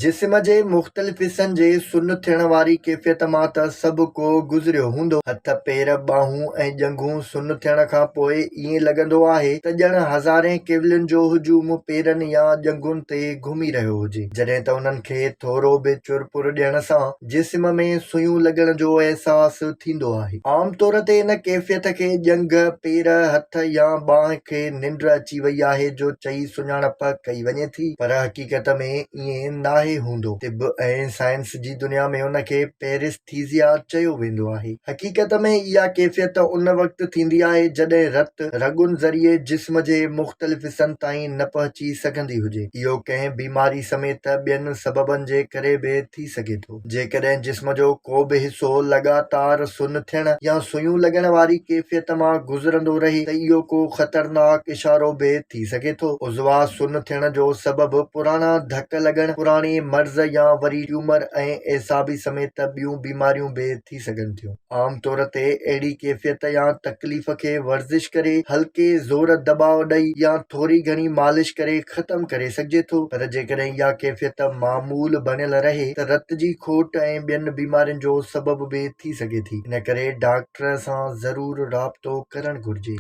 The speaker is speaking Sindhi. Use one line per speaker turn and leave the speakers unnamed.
جسم جي مختلف حصن جي سن ٿيڻ واري ڪيفيت مان ته سڀ ڪو گذريو هوندو. هٿ، پير، ٻانهون ۽ ڄنگهون سن ٿيڻ کان پوء ائين لڳندو آهي ته ڄڻ هزارين ڪيولين جو هجوم پيرن يا ڄنگهن تي گهمي رهيو هجي. جڏهن ته انهن کي ٿورو به چرپر ڏيڻ سان جسم ۾ سيون لڳڻ جو احساس ٿيندو آهي. عام طور تي ان ڪيفيت کي ڄنگهه، پير، هٿ يا ٻانهن کي ننڊ اچي وئي آهي جو چئي سڃاڻپ ڪئي وڃي ٿي پر حقيقت ۾ ائين ناهي هوندو. طب ۽ سائنس جي دنيا ۾ ان کي پيرسٿيزيا چيو ويندو آهي. حقيقت ۾ اها ڪيفيت ان وقت ٿيندي آهي جڏهن رت رڳن ذريعي جسم جي مختلف حصن تائين نه پهچي سگهندي هجي. اهو ڪنهن بيماري سميت ٻين سببن جي ڪري به ٿي سگهي ٿو. جيڪڏهن جسم جو ڪو به حصو لڳاتار سن ٿيڻ يا سيون لڳڻ واري ڪيفيت مان گذرندو رهي ته اهو ڪو خطرناڪ اشارو به ٿي سگهي ٿو. عضوا سن ٿيڻ جو سبب پراڻا ڌڪ لڳڻ، پراڻي مرض يا وري ٽيومر ۽ اعصابي سميت ٻيون بيماريون به ٿي سگهن ٿيون. عام طور تي اهڙي ڪيفيت يا تڪليف کي ورزش ڪري، هلڪي زور دٻاء ڏئي يا ٿوري گهڻي مالش ڪري ختم ڪري سگهجي ٿو پر جيڪڏهن اها ڪيفيت معمول بڻيل رهي ته رت جي کوٽ ۽ ٻين بيمارين جو سبب به ٿي سگهي ٿي ان ڪري ڊاڪٽر سان ضرور رابطو ڪرڻ گهرجي.